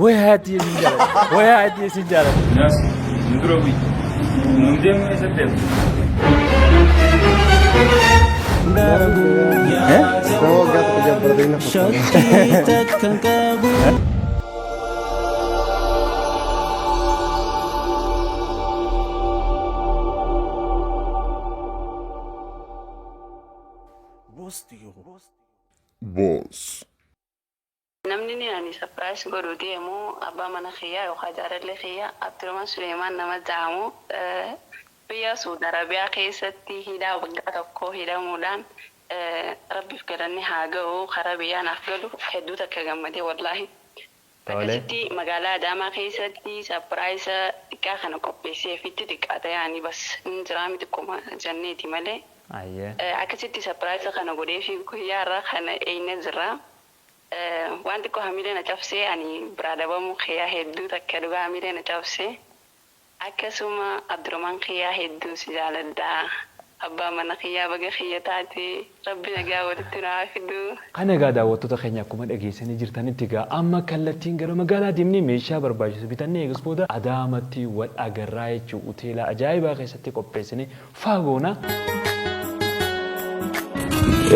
Way haati isin jaalladha. Way haati isin jaalladha. Naas nu dura bu'i. Nuun deemnu eessatti deemna? Nama waggaa tokko jabbaratee na fakkaata. Boss. Namni ni ani surprise godhu deemu abbaa mana kiyyaa yookaa jaalallee kiyya Abdurahman Suleemaan nama ja'amu biyya Suud Arabiyaa keessatti hidhaa waggaa tokkoo hidhamuudhaan Rabbiif galanni haa ga'u karaa biyyaa naaf galu hedduu takka gammade wallaahi. Tole. Akkasitti magaalaa Adaamaa keessatti surprise xiqqaa kana qopheesseefitti xiqqaata yaani bas hin jiraami xiqquma janneeti malee Ayyee. Akkasitti surprise kana godheefii guyyaa har'aa kana eeyne jirra. Waan xiqqoo hamilee na cabse ani biraa dhabamuu kiyyaa hedduu takka dhugaa hamilee na cabse. Akkasuma Abdurahmaan kiyyaa hedduu si jaaladha. Abbaa mana kiyyaa baga kiyya taate. Rabbi nagaa walitti nu haa fidu. Kana egaa daawwattoota keenya akkuma dhageessanii jirtanitti egaa amma kallattiin gara magaalaa deemnee meeshaa barbaachisu bitannee eegas booda Adaamatti wal agarraa jechuu hoteela ajaa'ibaa keessatti qopheessinee faa goona.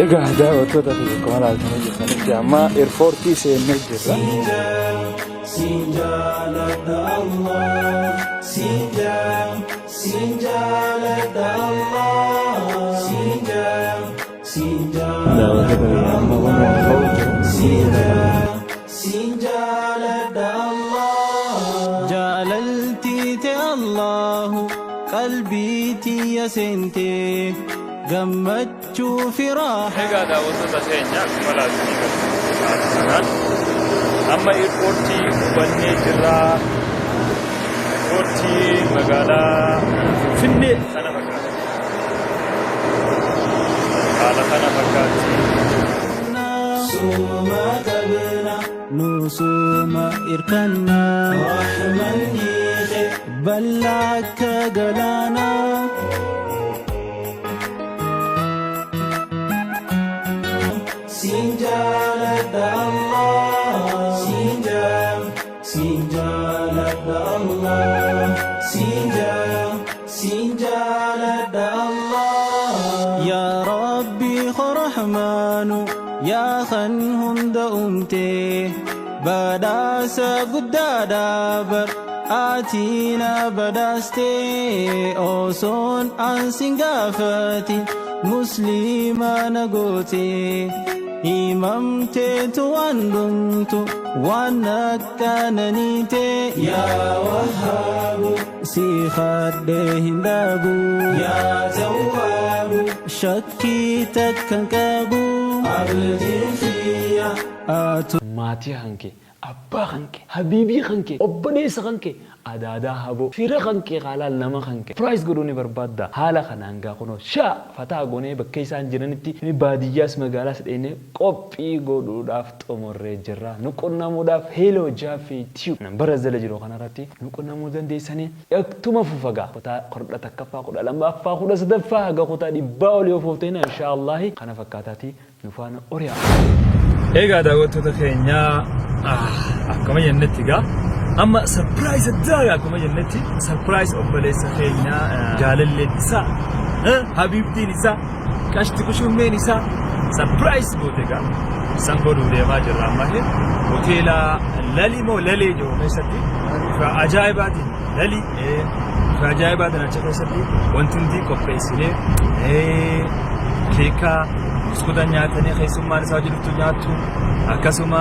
Egaa daawwattoota keenya akkuma ilaaltanii jirtanitti amma eerpoortii seennee jirra. Siin jaaladha Allah siin jaa siin jaaladha Allah siin jaa siin Daawwattoota keenya amma kun waan ka'u jiru. siin jaa siin jaaladha Allah Jaalalti te Allahu qalbii tiyya seente gammachuu fi raahaa. Egaa daawwattoota keenya akkuma ilaaltanii jirtan haala kanaan amma eerpoortii qubannee jirra. Eerpoortii magaalaa Finfinnee kana fakkaata. Haala kana fakkaatti. Suma qabna nu suma irkanna Rahmanni kee bal'aa akka galaanaa. Siin jaaladha Allah siin jaa siin jaaladha Allah siin jaa siin jaaladha Allah Yaa Rabbi Rahmaanu yaa kan hunda uumte badhaasa guddaadha bar ati na badhaaste osoon an sin gaafatin musliima na goote himamteetu waan dhumtu waan akkananiite Yaa Wahhaabu si kadhee hin dhabu Yaa Tawwaabu shakkii takkan qabu Abdiin kiyya atu Maatii hanke, abbaa kanke, habiibii kanke, obboleessa kanke, adaadaa haboo, fira kanke haalaal nama kanke surprise godhuu ni barbaadda. Haala kanaan gaa kunoo shaa fataa goonee bakka isaan jiranitti baadiyyaas magaalaas dheenee qophii godhuudhaaf xumurree jirra. Nu qunnamuudhaaf Hello Jaffe Tube nambara jala jiru kanarratti nu qunnamuu dandeessanii ittuma fufa gaa kutaa 11ffaa 12ffaa 13ffaa haga kutaa 100 olii yoo fuufteena inshaallahi kana fakkaataatii nu faana oriyaa. Egaa daawwattoota keenya akkuma jennetti egaa amma surprise addaa akkuma jennetti surprise obboleessa keenya jaalalleen isaa habiibtiin isaa qashti kushummeen isaa surprise goote egaa san godhuu deemaa jirra amma hoteela Lalii moo Lalee jiru keessatti bifa ajaa'ibaatiin Lalii bifa ajaa'ibaatiin achi keessatti wanti hundi qopheessinee keekaa buskuta nyaatanii keessummaan isaa hojii dhuftu nyaattu akkasuma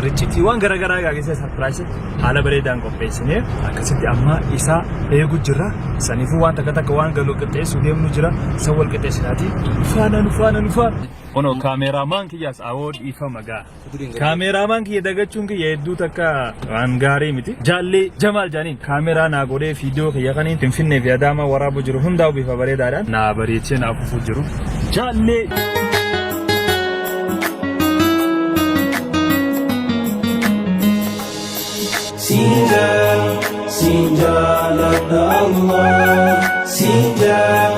riccitiiwwan garaagaraa egaa keessa surprise haala bareedaan qopheessinee akkasitti amma isa eegu jirra. Saniifuu waan takka takka waan galu qixxeessuu deemnu jira. San wal qixxeessinaati. Faana nu faana nu faana. Kunoo kaameeraamaan kiyyaas awoo dhiifama gaa. Kaameeraamaan kiyya dagachuun kiyya hedduu takka waan gaarii miti. Jaallee Jamaal Jaaniin kaameeraa naa godhee viidiyoo kiyya kaniin Finfinnee fi Adaamaa waraabuu jiru hundaa'u bifa bareedaadhaan naa bareechee naa fufuu jiru. Jaallee. Siin jaa siin jaaladha Allah siin jaa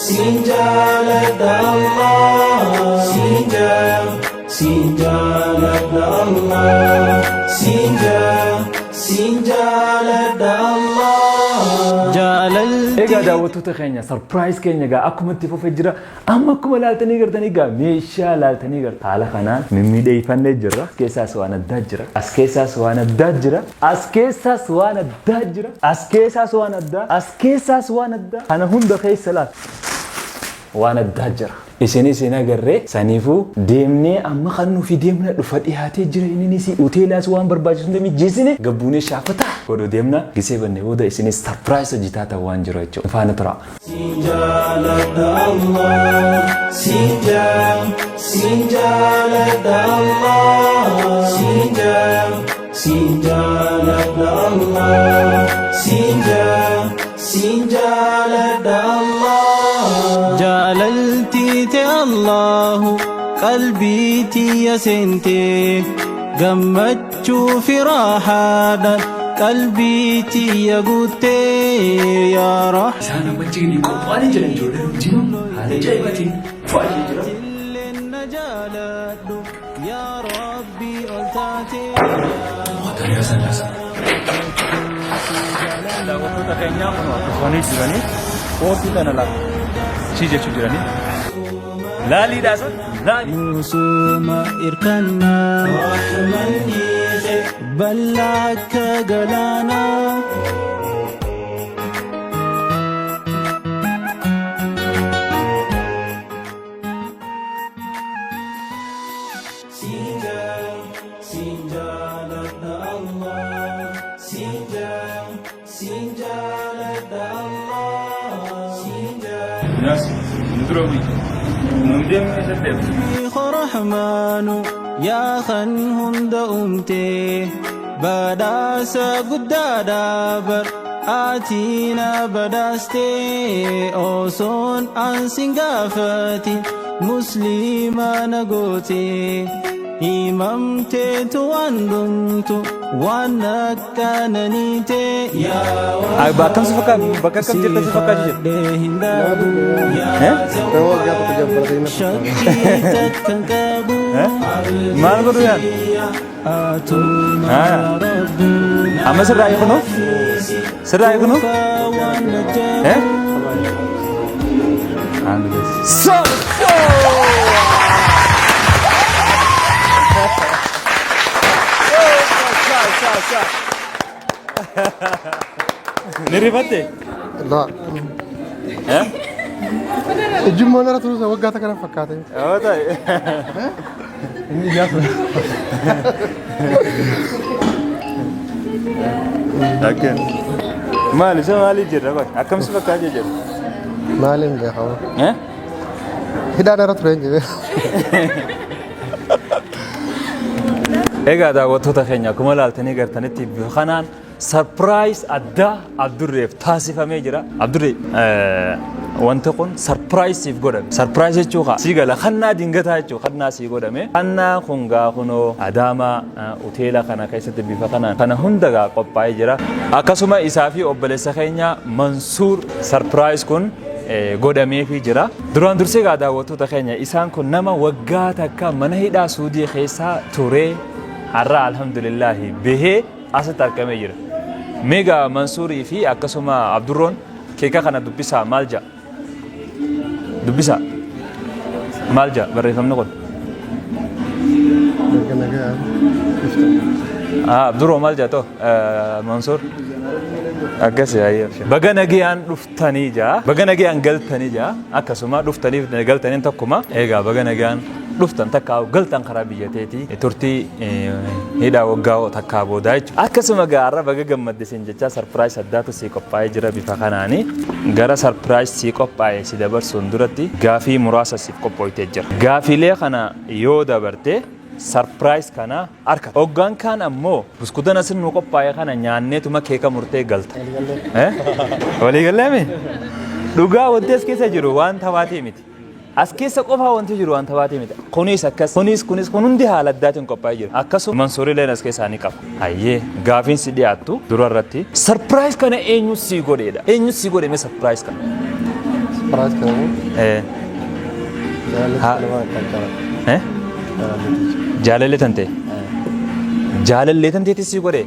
siin jaaladha Allah siin jaa siin jaaladha Allah siin jaa. Egaa daawwattoota keenya, surprise keenya egaa akkuma itti fufee jira. Amma akkuma laaltanii gartanii egaa meeshaa laaltanii gartan haala kanaan mimmiidheeffannee jirra. As keessaas waan addaa jira. As keessaas waan addaa jira. As keessaas waan addaa jira. As keessaas waan addaa. As keessaas waan addaa. Kana hunda keessa laal. Waan addaa jira. Isinis hin agarree, saniifuu deemnee amma kan nufi deemna dhufa dhiyaatee jira, inninis hoteelaas waan barbaachisu hunda mijjeessine gabbuunee shaafataa godhu deemna gisee banne booda isinis surprise hojjetaa ta'u waan jiru jechuudha. Faana tura. Siin jaaladha Allah, siin jaa, siin jaaladha Allah, siin jaa, siin jaaladha Allah, siin jaa, siin jaaladha Allah. Jaalaltii te Allahu qalbii tiyya seente, gammachuu fi raahaadhaan qalbii tiyya guutte yaa rah. Isaan amma achi qophaa'anii jiran, ijoolleen hundinuu haala ajaa'ibaatiin faayee jira. Atilleen na jaaladhu yaa Rabbi ol taate. Daawwattoota keenyaa, kun akkasumanii jiranii qophii kana laata si jechuu jiranii laaliidhaa san laali. Musuma irkannaa Rahmanni kee bal'aa akka galaanaa. Siin jaa, siin jaaladha Allah, siin jaa, siin jaaladha Allah, siin jaa. Naas nu dura bu'i. Nuun deemne isa deemne. Rahmaanu yaa kan hunda uumte, badhaasa guddaadha bar ati na badhaaste, osoon an sin gaafati muslima na goote, himamteetu waan dhumtu waan akkananiite yaa. Bakka akkam si fakkaatu, bakka akkam jirta si fakkaatu jira. Hin dhabu. Eh? Nama waggaa tokko jabbaratee na fakkaata. Shakkii takkan qabu. Maal godhu yaan? Atuma Rabbu. Amma sirraa hiiknu? Sirraa hiiknu? Waan na Eh? So, so! Ni rifatte? Laa. Eh? Ijjummaan irra turuusa waggaa takka na fakkaate. Yoo ta'e. Inni ijaasa. Akkan. Maal isa maaliif jirra qoy? Akkam si fakkaatee jira? Maaliin beekamu? Eh? Hidhaan irra ture hin jedhee. Egaa daawwattoota keenya, akkuma ilaaltanii gartanitti bifa kanaan surprise addaa Abdurreef taasifamee jira. Abdurree, wanti kun surprise siif godhame. Surprise jechuu kaa sii gala kannaa dingataa jechuu kannaa sii godhame. Kannaa kun gaa kunoo Adaamaa hoteela kana keessatti bifa kanaan kana hunda gaa qophaa'ee jira. Akkasuma isaa fi obboleessa keenya Mansuur surprise kun godhameefii jira. Duraan dursee gaa daawwattoota keenya, isaan kun nama waggaa takka mana hidhaa Suudii keessaa turee har'a alhamdulillaahi bahee asitti argamee jira. Meegaa Mansuurii fi akkasuma Abdurroon keeka kana dubbisaa, maal ja'a? Dubbisaa. Maal ja'a barreeffamni kun? Naga nagaa. Ah, Abdurroo maal ja'a too? Mansuur? Akkas yaa'ii. Baga nagayaan dhuftanii jaa. Baga nagayaan galtanii jaa. Akkasuma dhuftaniif galtaniin tokkuma. Egaa baga nagayaan dhuftan takka galtan karaa biyya teetii turtii hidhaa waggaa takkaa boodaa jechuudha. Akkasuma gaarra baga gammadde siin jechaa surprise addaatu sii qophaa'ee jira bifa kanaani. Gara surprise sii qophaa'e si dabarsuun duratti gaafii muraasa siif qophooytee jira. Gaafiilee kana yoo dabarte surprise kana harka. Hoggaan kaan ammoo buskutan asin nu qophaa'e kana nyaanneetuma keeka murtee galta. Waliigalleemi? Dhugaa wanti as keessa jiru waan taphaatii miti. As keessa qofaa wanti jiru waan taphaatii miti. Kunis akkas, kunis kunis kun hundi haala addaatiin qophaa'ee jira. Akkasuma Mansuurileen as keessaa ni qaba. Hayyee, gaafiin si dhiyaattu dura irratti surprise kana eenyu sii godheedha? Eenyu sii godhe mee surprise kana? Surprise kana moo? Eh. Jaalalli nama akka qaba. Eh? Jaalallee tan ta'e. Jaalallee tan ta'eeti sii godhe.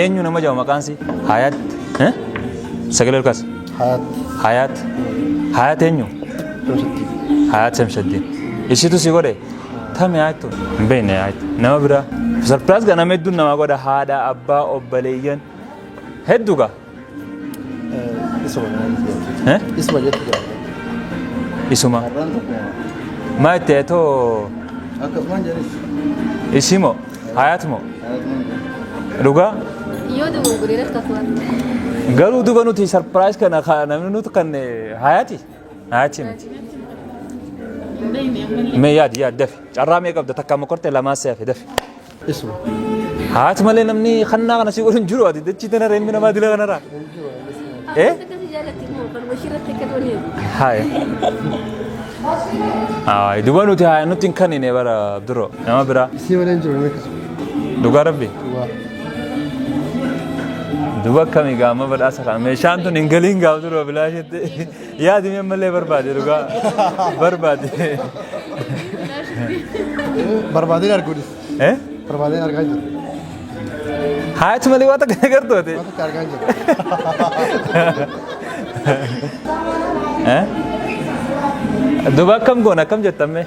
Eenyu nama jedhamu maqaan si? Hayaat. Eh? Sagalee ol kaasi. Hayaat. Hayaat. Hayaat eenyu? Shamsattiin. Hayaat Shamshaddin. Isitu si godhe? Tami hayaattu? Hin beekne hayaat. Nama biraa. Surprise gaa nama hedduun namaa godha. Haadha, abbaa, obboleeyyan. Hedduu gaa. Isuma. Eh? Isuma jettu jira. Isuma. Har'aan tokko. Maa itti etoo Akkasumaan jedhanis. isii moo? Hayaat moo? Dhugaa? Yoo dogoggoree rakkatu. Garuu duba nuti surprise kana namni nuti kan hayaati? Hayaati miti. Mee yaadi yaadi dafi. Carraa mee qabda takka amma kortee lamaa si hafe dafi. Isuma. Haati malee namni kannaa kana si godhu hin jiru ati dachii tana reemmi namaa dila kanarraa. Eh? Akkasi jaalatti immoo kan ishirratti akka tolee. Haaya. Haaya duba nuti haaya nuti hin kannine bara Abdurroo nama biraa. Isii malee hin jiru namni akkasuma. Dhugaa rabbi. Dhugaa. Duba akkami gaama badhaasa kana meeshaan tun hin galiin gaaf dura bilaashetti yaadi mee ammallee barbaade dhugaa barbaade. Barbaadeen arguudhis. Eh? Barbaadeen argaa jiru. Haati malee waan takka agartoote. Waan takka argaa jiru. Eh? Duba akkam goona akkam jettamme?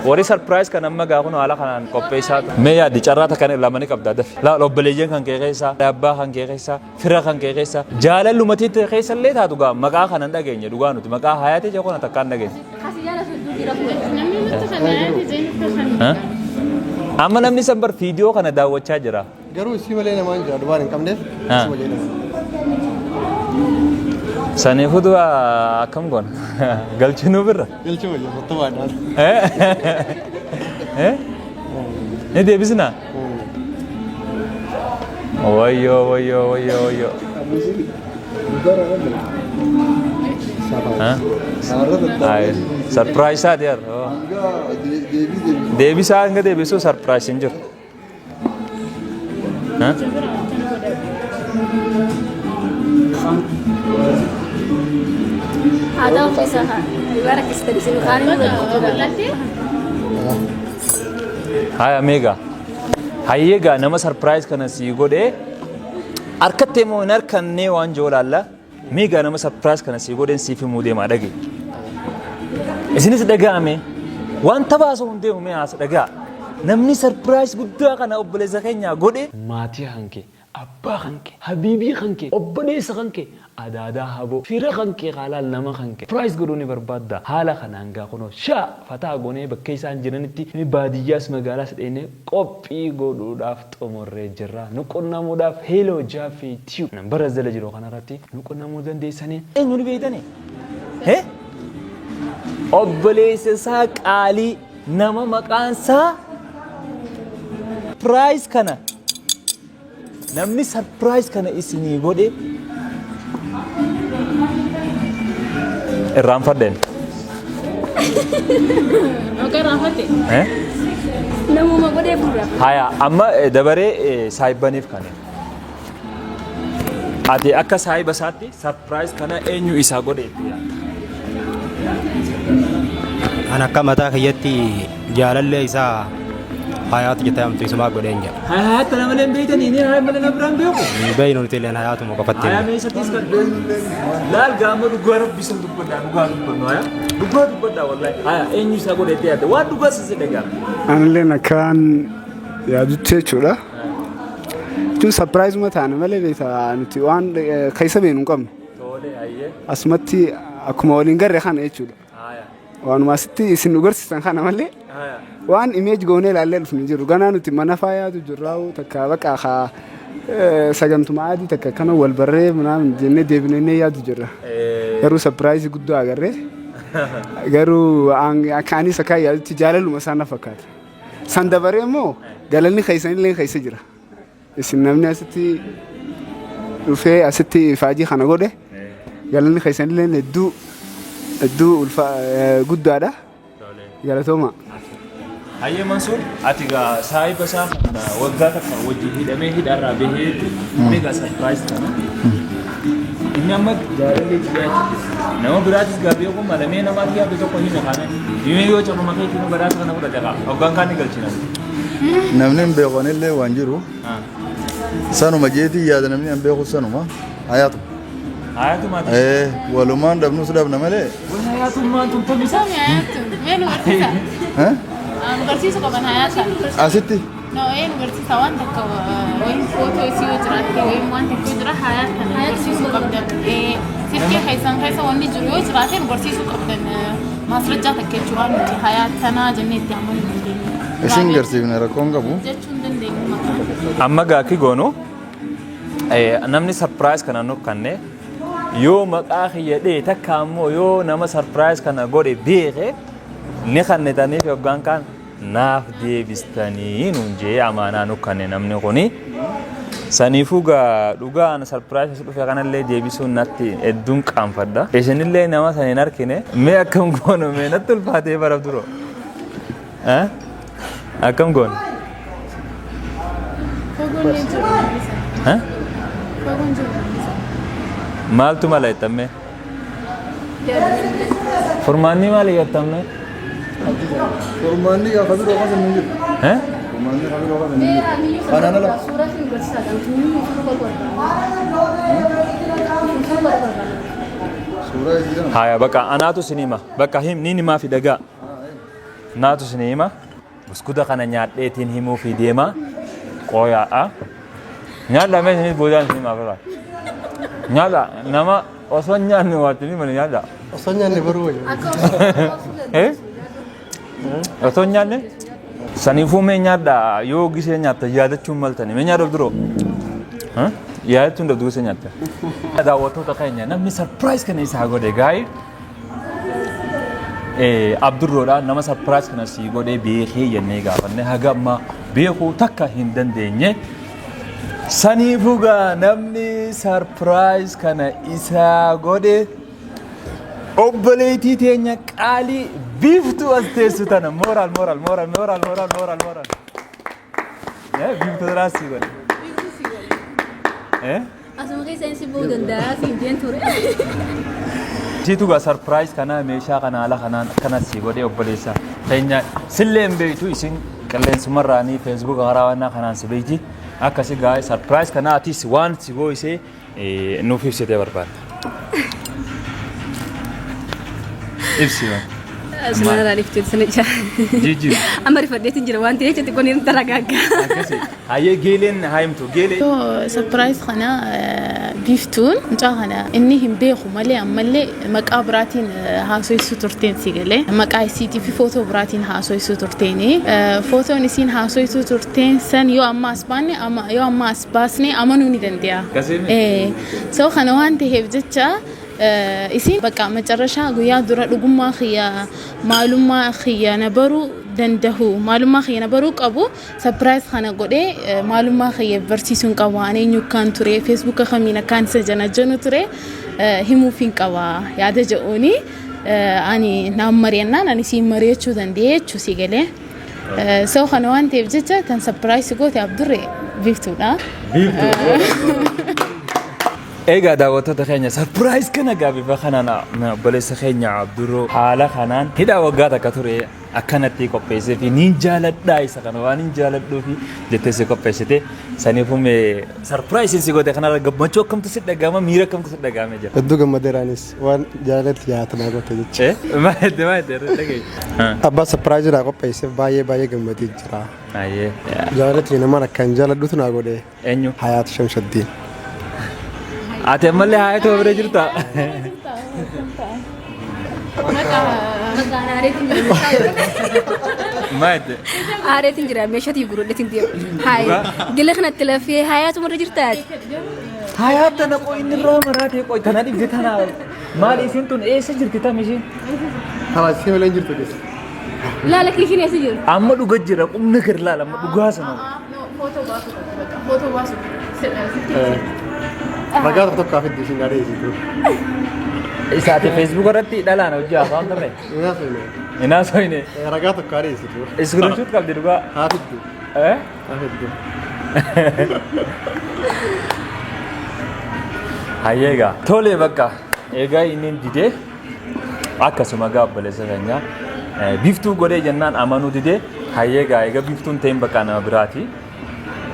Warri surprise kan amma gaa kun haala kanaan qopheessaa ture. Mee yaaddi carraa takka lama ni qabda dafi. Laal obboleeyyan kan kee keessaa, abbaa kan kee keessaa, fira kan kee keessaa, jaalallumatii ta'e keessa illee taatu gaa maqaa kana hin dhageenye dhugaa nuti maqaa hayaatee jedhu kana takkaa hin dhageenye. Kasi jaalatu hedduu jira kun. Namni nutti kan hayaati jee nutti kan. Amma namni san bar viidiyoo kana daawwachaa jira. Garuu isii malee namaa hin jira dubaan hin qabneef isuma jedhama. Saniifuu du'a akkam goona? Galchinuu birra. Galchuma jedhu mottomaadhaan. Eh? Ni deebisnaa? Wayyoo wayyoo wayyoo wayyoo. Surprise taate har'a. Deebisaa hanga deebisuu surprise hin jiru. Aadaa ofiisaa haa. Dhugaa rakkistani isin kaan hin Haya meegaa. Hayyeegaa nama surprise kana sii godhee harkattee moo hin harkannee waan jiru laalla. Meegaa nama surprise kana sii godheen siif himuu deemaa dhage. Isinis dhaga'ame waan tabaasoo hin deemu mee haasa dhaga'a. Namni surprise guddaa kana obboleessa keenyaa godhe. Maatii kan kee, abbaa kan kee, habiibii kan kee, obboleessa kan kee, adaadaa haboo, fira kan kee haalaal nama kan kee surprise godhuu ni barbaadda. Haala kanaan gaa kunoo shaa fataa goonee bakka isaan jiranitti baadiyyaas magaalaas dheenee qophii godhuudhaaf xumurree jirra. Nu qunnamuudhaaf Hello Jaffe Tube nambara jala jiru kanarratti nu qunnamuu dandeessanii. Eenyu ni beektanii? He? Obboleessa isaa qaalii nama maqaan isaa surprise kana namni surprise kana isinii godhe irraanfadheen. Maqaa irraanfatte. Eh? Namuma godhee furra. Haya amma dabaree saahibbaniif kane. Ati akka saahiba isaatti surprise kana eenyu isaa godhe itti yaadda? An akka mataa kiyyatti jaalallee isaa hayaatu jettee amtu isumaa godheen jedha. Hayaata nama malee hin beektanii ni haya malee nama biraan beeku. Hin beeynu nuti illeen hayaatuma qofatti Haya himna. meeshattis kan laal gaama dhugaa rabbi san dubbadhaa dhugaa dubbannu haya dhugaa dubbadhaa wallahi haya eenyu isaa godhe itti yaadda waan dhugaa sisi dhagaa. Anilleen akkaan yaadutti jechuudha. Jechuun surprise taane malee beektaa nuti waan keessa beenu hin qabnu. Tole hayyee. Asumatti akkuma waliin garre kana jechuudha. Haya. Waanuma asitti isin nu garsiisan kana malee Haya. waan image goonee ilaallee dhufnu hin jiru. Ganaa nuti mana faayaatu jirraa'u takka baqa haa sagantuma adii takka kana wal barree minaamin jennee deebinee yaadu jirra. Garuu surprise guddaa agarree garuu akka anis akka yaadutti jaalaluma isaan na fakkaata. San dabaree immoo galanni keessanillee keessa jira. Isin namni asitti dhufee asitti ifaajii kana godhe galanni keessanillee hedduu hedduu ulfa guddaadha. Galatooma. Hayyee Mansuur, ati gaa saahiba isaa kana waggaa takka wajjin hidhamee hidhaarraa baheetu mee gaa surprise kana. Inni amma jaalallee kiyyaa jechuudha. Nama biraatis gaa beeku malamee namaatti yaaddu tokko hime kaane. Himee yoo cabama keetiin badhaasa kana fudhate kaa hoggaan kaan ni galchina. Namni hin beeku anillee waan jiru. Sanuma jeetii yaada namni hin beeku sanuma. Hayaatu. Hayaatu maatii. Walumaan dhabnus dhabna malee. Way hayaatummaan tun tamisa. Tami hayaatu. Mee nu barsiisa. Eh? Nu barsiisu qaban hayaata. Asitti. No, nu barsiisa waan takka wayin footoo isii yoo jiraatte wayin waan takka yoo jira hayaata nu barsiisuu qabdan. Silkii keessan keessa wanni jiru yoo jiraate nu barsiisuu qabdan. Maasrajjaa takka jechuun waan nuti hayaatanaa jennee itti amanuu dandeenyu. Isin garsiifne rakkoon qabu. Jechuu hin dandeenyu maqaan. Amma gaakki goonu namni surprise kana nu kanne yoo maqaa kiyya dhee takka ammoo yoo nama surprise kana godhe beeke ni kannitaniif yoggaan kaan naaf deebistanii nuun jee amaanaa nu kanne namni kuni. Saniifuu gaa dhugaa ana surprise as dhufe kanallee deebisuun natti hedduun qaanfadha. Isinillee nama san hin argine mee akkam goonu mee natti ulfaatee bara dura. Akkam goonu? Fagoon ni jiru. Eh? Fagoon jiru. Maaltu mala jettamme? Furmaanni maali jettamme? Furmaanni gaafa biroo kan hin jiru. Eh? Furmaanni gaafa biroo kan hin jiru. Kanaan ala. Suuraa isii kana. Haya bakka anaatu isin hima. Bakka him niin himaa fi dhagaa. Naatu isin hima. Buskuta kana nyaadheetiin himuu fi deema. Qooyaa'a. Nyaadha mee isinis boodaan isin himaa bira. Nyaadha nama osoo hin nyaanne waatti ni mana nyaadha. Osoo nyaanne baruu wayya. Eh? Osoo hin nyaanne? Saniifuu mee nyaadha yoo gisee nyaatta yaadachuun maltani. Mee nyaadha duroo? Yaadachuun dhabdu gisee nyaatta. Daawwattoota keenya namni surprise kana isaa godhe gaa'ii Abdurroodha nama surprise kana sii godhee beekee jennee gaafanne haga ammaa beekuu takka hin dandeenye. Saniifuu gaa namni surprise kana isaa godhe obboleettii teenya qaalii Biiftuu as teessu tana mooraal mooraal mooraal mooraal mooraal mooraal mooraal. Biiftuu tanaa sii godhe. Eh? Asuma keessa inni si ba'uu danda'a siin jeen ture. Isiitu gaa surprise kana meeshaa kana haala kanaan akkana sii godhee obboleessa keenya sillee hin beektu isin qilleensumarraanii feesbuuka karaa waan kanaan si beekti akkasi gaa surprise kana atis waan si gooyisee nuuf ibsitee barbaadda. Ibsi waan. Sumanarraa dhiftee sana jaa. Jijjiiru. Amma rifadheetiin jira waan ta'eef xiqqoon hin taragaaggaa. Akkasi. Hayyee geeleen haa himtu. Geelee. Surprise kana Biiftuun mucaa kana inni hin beeku malee ammallee maqaa biraatiin haasoysuu turteen si galee maqaa isiitii fi footoo biraatiin haasoysuu turteeni footoon isiin haasoysuu turteen san yoo amma as baanne yoo amma as baasne amanuu ni dande'a. So kana waan ta'eef jecha Isiin bakka macarrashaa guyyaa dura dhugummaa kiyya maalummaa kiyya na baruu dandahu maalummaa kiyya na baruu qabu surprise kana godhee maalummaa kiyya barsiisuun qaba ani eenyu akkaan ture feesbuuka kamiin akkaan isa janajjanu ture himuufiin qaba yaada jedhuuni ani naan mari'annaan ani siin mari'achuu danda'e jechuu sii galee. So kana waan ta'eef jecha tan surprise goote Abdurre Biiftuudha. Biiftuu. Egaa daawwattoota keenya surprise kana egaa bifa kanaan obboleessa keenya Abdurroo haala kanaan hidhaa waggaa takka ture akkanatti qopheessee fi niin jaaladhaa isa kana waan hin jaaladhuu fi jettee si qopheessite saniifuu mee surprise si goote kanarra gammachuu akkamtu si dhaga'ama miira akkamtu si dhaga'amee jira. Hedduu gammadeeraanis waan jaalatti nyaata naa goote jecha. Maal jette maal jette irra dhagaye. Abbaa surprise naa qopheesseef baay'ee baay'ee gammadee jira. Ayyee. Jaalatti namaan akkaan jaaladhutu naa godhe. Eenyu? Hayaat Shamshaddin. Ati ammallee haayatuma bira jirta? Maqaan aareetiin jira. Maal jette? Aareetiin jira meeshaatii gurguddeetiin deema. Haaya. Gila kanatti lafee hayaatuma irra jirta. Hayaat tana qoy inni irraa maraatee qoy tana dhibde tana maal isiin tun eessa jirti tam isiin? Hawaasni malee hin jirtu keessa. Laala kiishin eessa jiru? Amma dhuga jira qubna gad laala amma dhugaa sana. Footoo baasuu qabdi bakka footoo baasuu sitti Ragaa tokko tokko afiddi isin gaadhee isiitu. Isaati Facebook irratti dhalaan hojii haasawaan turre. Hin haasoyne. Ragaa tokko haadha isiitu. Iskirinshuut qabdi dhugaa. Haa fiddu. Eh? Haa fiddu. Hayyee egaa. Tole bakka. Egaa inni didee akkasuma egaa obboleessa keenya biiftuu godhee jennaan amanuu didee hayyee egaa egaa biiftuun ta'in bakka nama biraati.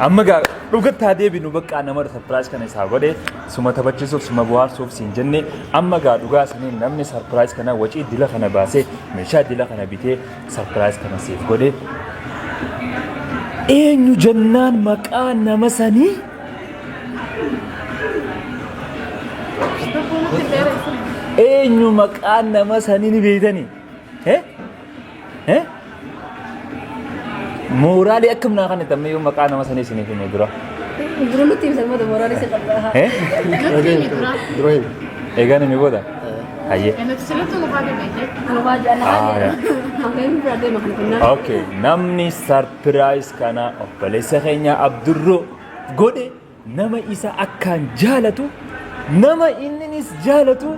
Amma egaa Dhugattaa deebinu bakka nama surprise kana isaa godhe suma taphachiisuuf suma bohaarsuuf siin jenne amma gaa dhugaa saniin namni surprise kana wacii dila kana baasee meeshaa dila kana bitee surprise kana siif godhe eenyu jennaan maqaa nama sanii eenyu maqaa nama sanii ni beektanii? Eh? Eh? Mooraalii akkam naa kan itti yoo maqaa nama sanii isiniif hime dura. Dura nutti himsan booda mooraalii si qabda. Eh? Dura himi. Egaa nami booda? Hayyee. Nuti sirriitti nu kaadhime jee. Anu waa jedhan Ah, yaa. Hangeen bira deema kan kennaa. Okay, namni sarpiraayis kana obboleessa keenya Abdurroo godhe nama isa akkaan jaalatu nama inninis jaalatu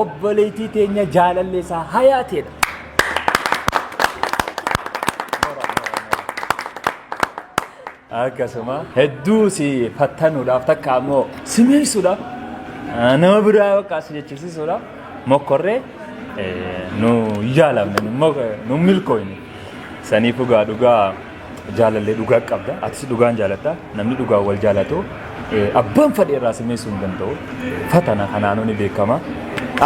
obboleettii teenya jaalallee isaa hayaateedha. Akkasuma hedduu si fattanuudhaaf takka ammoo si miirsuudhaaf nama biraa bakka si jechisiisuudhaaf mokkorree nu yaalamne nu milkooyne. Saniifuu gaa dhugaa jaalallee dhugaa qabda. Atis dhugaan jaalatta. Namni dhugaan wal jaalatu abbaan fadhe irraa si meessuu hin danda'u. Fatana kanaanuu ni beekama.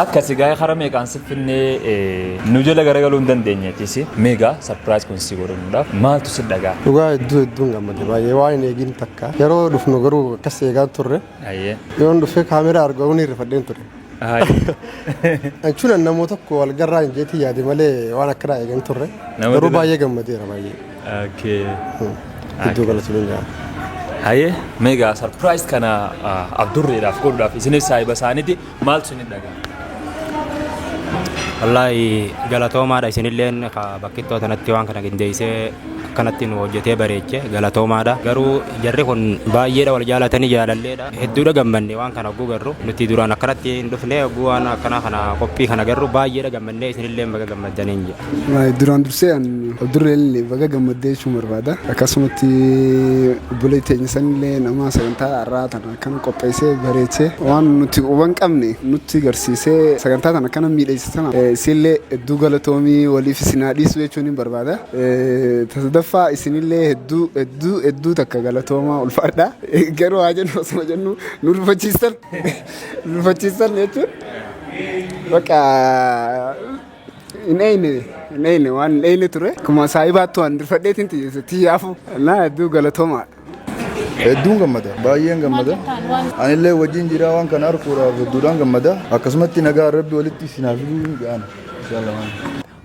Akka si gaa'ee kara meeqaan si finnee nu jala garagaluu hin dandeenye atis. Meegaa sarpiraayis kun si godhamuudhaaf maaltu si dhagaa? Dhugaa hedduu hedduun gammade baay'ee waan hin eegin takka. Yeroo dhufnu garuu akkas eegaa turre. Yoon dhufee kaameraa argu ni rifadheen ture. Jechuun namoota tokko wal garraa hin jeetii yaade malee waan akkanaa eegan turre. Nama Garuu dila- baay'ee gammadeera baay'ee. Okay. Hedduu galatoomii jira. Hayyee meegaa sarpiraayis kana Abdurreedhaaf godhuudhaaf isinis saahiba isaaniiti maaltu isin dhaga'ama? Wallaahi galatoomaadha isinilleen ka bakkittoo tanatti waan kana qindeessee akkanatti nu hojjetee bareeche galatoomaadha. Garuu jarri kun baay'eedha wal jaalatanii jaalalleedha. Hedduudha gammanne waan kana hogguu garru nuti duraan akkanatti hin dhufne hogguu waan akkanaa kana qophii kana garru baay'eedha gammannee isinilleen baga gammaddaniin jedha. Duraan dursee an Abdurreen baga gammaddee jechuun barbaada. Akkasumatti obboleettii teenya sanillee nama sagantaa har'aa tana akkana qopheessee bareechee waan nuti quban qabne nutti garsiisee sagantaa tana akkana miidhagse sana isinillee hedduu galatoomii waliif isin haa dhiisuu jechuun hin barbaada. Sadaffaa isinillee hedduu hedduu hedduu takka galatoomaa ulfaadha. Garuu haa jennu osuma jennu nu rufachiistan nu rufachiistan jechuun bakka hin eeyne hin eeyne waan hin eeyne ture. Akkuma saahibaattu waan rifadheetiin tiyyaafu naa hedduu galatoomaa. Hedduun gammada. Baay'een gammada. Anillee wajjin jira waan kana arguudhaaf hedduudhaan gammada. Akkasumatti nagaa rabbi walitti isin haa fiduu jedhaan. Inshallah.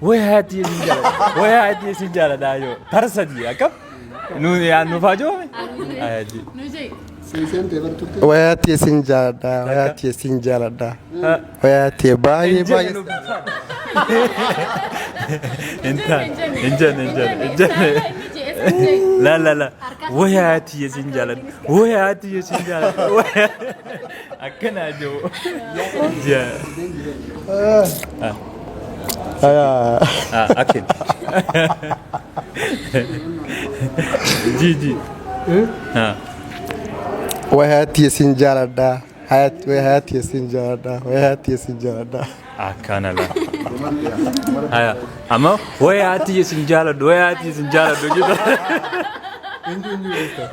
Way haati isin jaalladha. Way haati isin jaalladha yoo. Tara sadii akkam? Nu yaa nuuf haa joome? Haati. Wayaatti isin jaaladha. Wayaatti isin jaaladha. Wayaatti baay'ee baay'ee. Hin taane. Hin jenne hin jenne hin jenne. La la la. Way haati isin jaalladha. Way haati isin jaalladha. Akkana joo. Jaa. Ah, akin. Ji ji. Ah. Wayaatti isin jaaladha. Wayaatti isin jaaladha. Wayaatti isin jaaladha. Akkana la. Haya. Amma wayaatti isin jaaladhu wayaatti isin jaaladhu jedhu.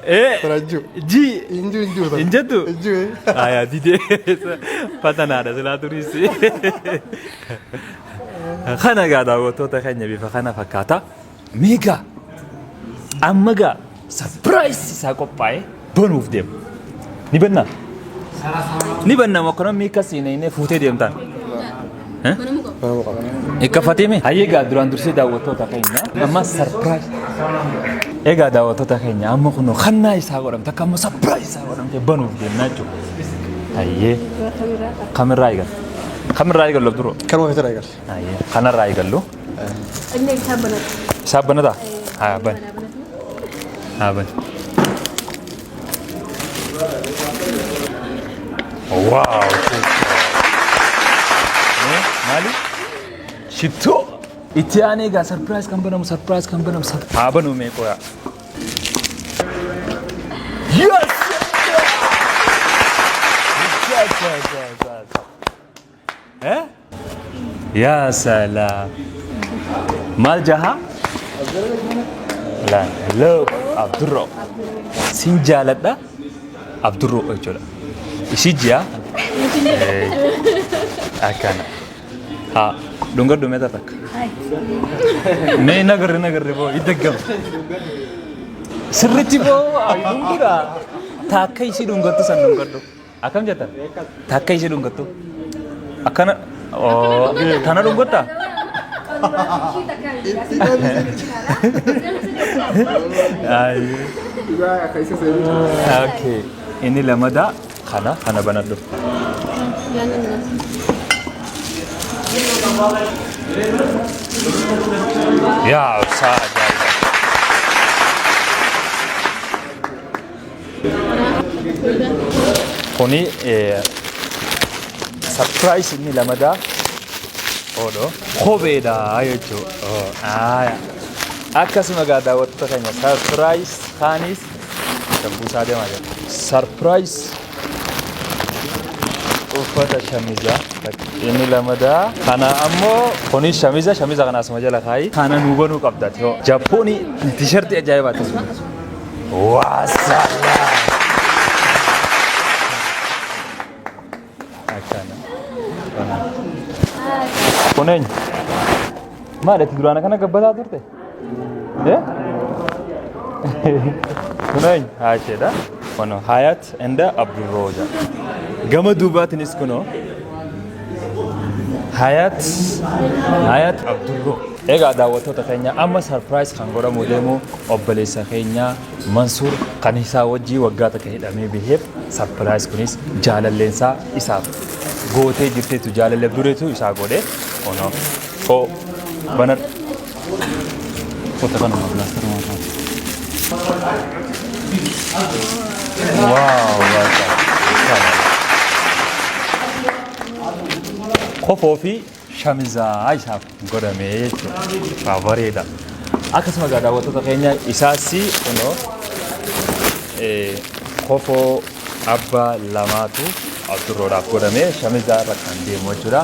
Eh. Ji. Hin jettu? Haya didee fatanaadha silaa turiisi. Kana egaa daawwattoota keenya bifa kana fakkaata. Meegaa amma gaa sarpiraayis isaa qophaa'e banuuf deema. Ni bannaa? Ni banna mokkona miika siinee fuutee deemtaan. Ikkafatee mee? Hayyee egaa duraan dursee daawwattoota keenya amma sarpiraayis. Egaa daawwattoota keenya amma kunoo kannaa isaa godhamte akka amma sarpiraayis isaa godhamte banuuf deemnaa jechuudha. Hayyee kamirraa eegalla? Kamirraa eegallu Abdurroo? Kanuma ofirraa eegalle. Hayyee kanarraa eegallu. Inni isaa banata. Isaa banataa? Haa ban. Haa ban. Waaw! Maali? Shittoo! Itti aanee egaa sarpiraayis kan banamu sarpiraayis kan banamu haa banu mee qoyaa. Yes! Yes! Yes! Yes! Eh? Yaa salaam. Maal jaha? Laan. Hello. Abdurroo. Sin jaaladha Abdurroo jechuudha. Ishii ji'a. Akkana. Haa dhungadhu meeta takka. Mee nagarri nagarri boo iddaggama. Sirriitti boo dhungudha. Taakka ishii dhungattu san dhungadhu. Akkam jettan? Takka ishee dhungattu. Akkana oo, tana dhungattaa? Ayyee. Okay. Inni lamadaa kana kana banadhu. Yaa saa ajaa'iba. Kuni surprise inni lamadaa odoo kopheedha jechuudha. Akkasuma egaa daawwattoota keenya surprise kaanis gabbuusaa deemaa jira. Surprise uffata shamizaa inni lamadaa kana ammoo kunis shamiza shamiza kana asuma jala kaayi kana nuu banuu qabda tiyoo. Jappooni tishartii ajaa'ibaati. Waasala. Akkana. Kun eenyu? Maal ati duraan akkana gabbataa turte? Eh? Kun eenyu? Haasheedha. Kun Hayat and Abdurrooja. Gama duubaatiinis kunoo Hayat Hayat Abdurroo. Egaa daawwattoota keenya amma sarpiraayis kan godhamu deemu obboleessa keenya Mansuur kan isaa wajjii waggaa takka hidhamee baheef sarpiraayis kunis jaalalleensaa isaaf gootee jirteetu jaalallee dureetu isaa godhe kunoo koo banadhu. Kota kanuma pilaastara mataa. Waaw maashaa. Kofoo fi shamizaa isaaf godhamee jechuudha. Waa bareeda. Akkasuma egaa daawwattoota keenya isaas kunoo kofoo abbaa lamaatu Abdurroodhaaf godhamee shamizaa irra kan deemu jechuudha.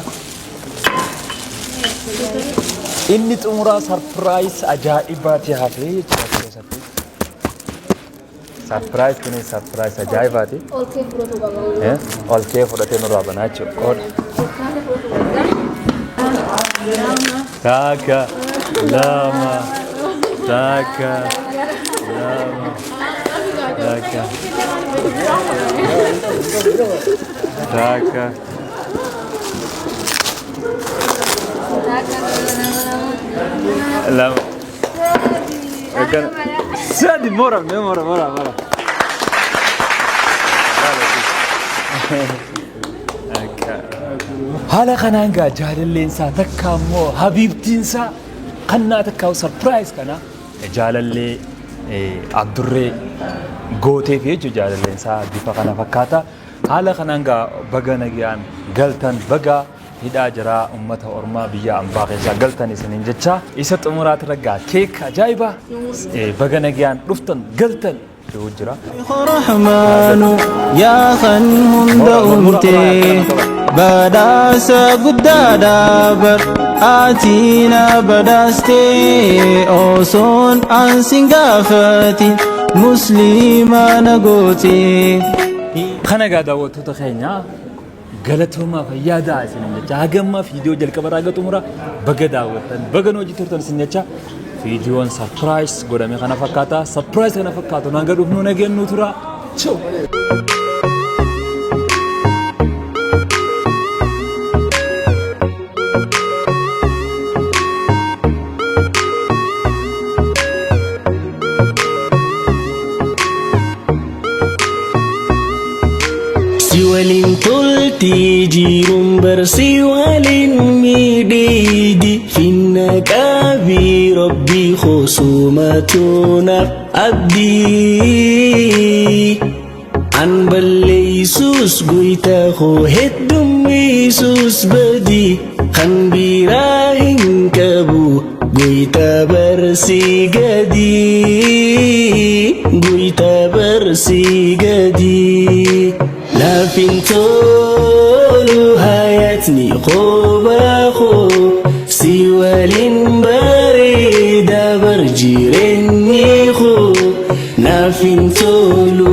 Inni xumuraa sarpiraayis ajaa'ibaati hafee jechuudha as keessatti. Sarpiraayis kunis sarpiraayis ajaa'ibaati. Ol kee fudhatu qaba. Ol kee fudhatee nurraa banaa jechuudha. Qoodha. Takka, lama, takka, lama, takka, takka. Lama. Akkana. Sadi mora, mee mora, mora, mora. Haala kanaan gaa jaalalleensaa takka immoo habiibtiinsaa kannaa takka sarpiraayiz kana jaalallee Abdurree gooteef jechuudha jaalalleensaa bifa kana fakkaata. Haala kanaan gaa baga nagayaan galtan baga hidhaa jiraa ummata ormaa biyya ambaa keessaa galtan isiniin jecha isa xumuraati gaa keek ajaa'iba baga nagayaan dhuftan galtan jedhu jira. رحمن يا خن هند أمتي بداس قدادا بر آتينا بداستي أوصون عن سنقافتي مسلمة نقوتي Kana egaa daawwattoota keenya galatoomaa fayyaa ta'aa isiniin jecha hagammaa viidiyoo jalqaba irraa haga xumura baga daawwattan baga nu hojii turtan isin jecha viidiyoon sarpiraayis godhame kana fakkaata sarpiraayis kana fakkaatu hanga dhufnu nageenyu tura. Choo! Si waliin tolti jiruun barsi waliin miidhidi finna qabii rabbii khosumatuunaaf abdii. An balleeysuus guyta koo heddummiisuus badii kan biraa hin qabu guyta barsii gadii guyta barsii gadii. Laafin tolu hayatni qobaa koo si waliin bareeda bar jireenyi koo. Naaf hin tolu,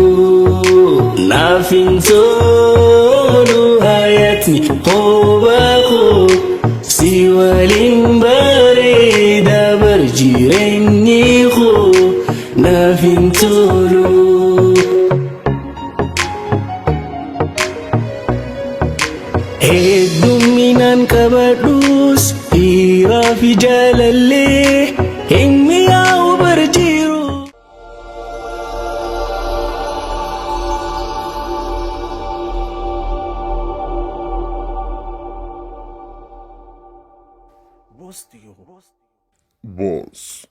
naaf hin tolu hayatni kophaa koo. Si waliin bareeda bar jireenyi koo, naaf hin tolu. Heddumminaan qabadhus dhiiraa fi jaalallee hin mi'aawu bar jiru. Boss.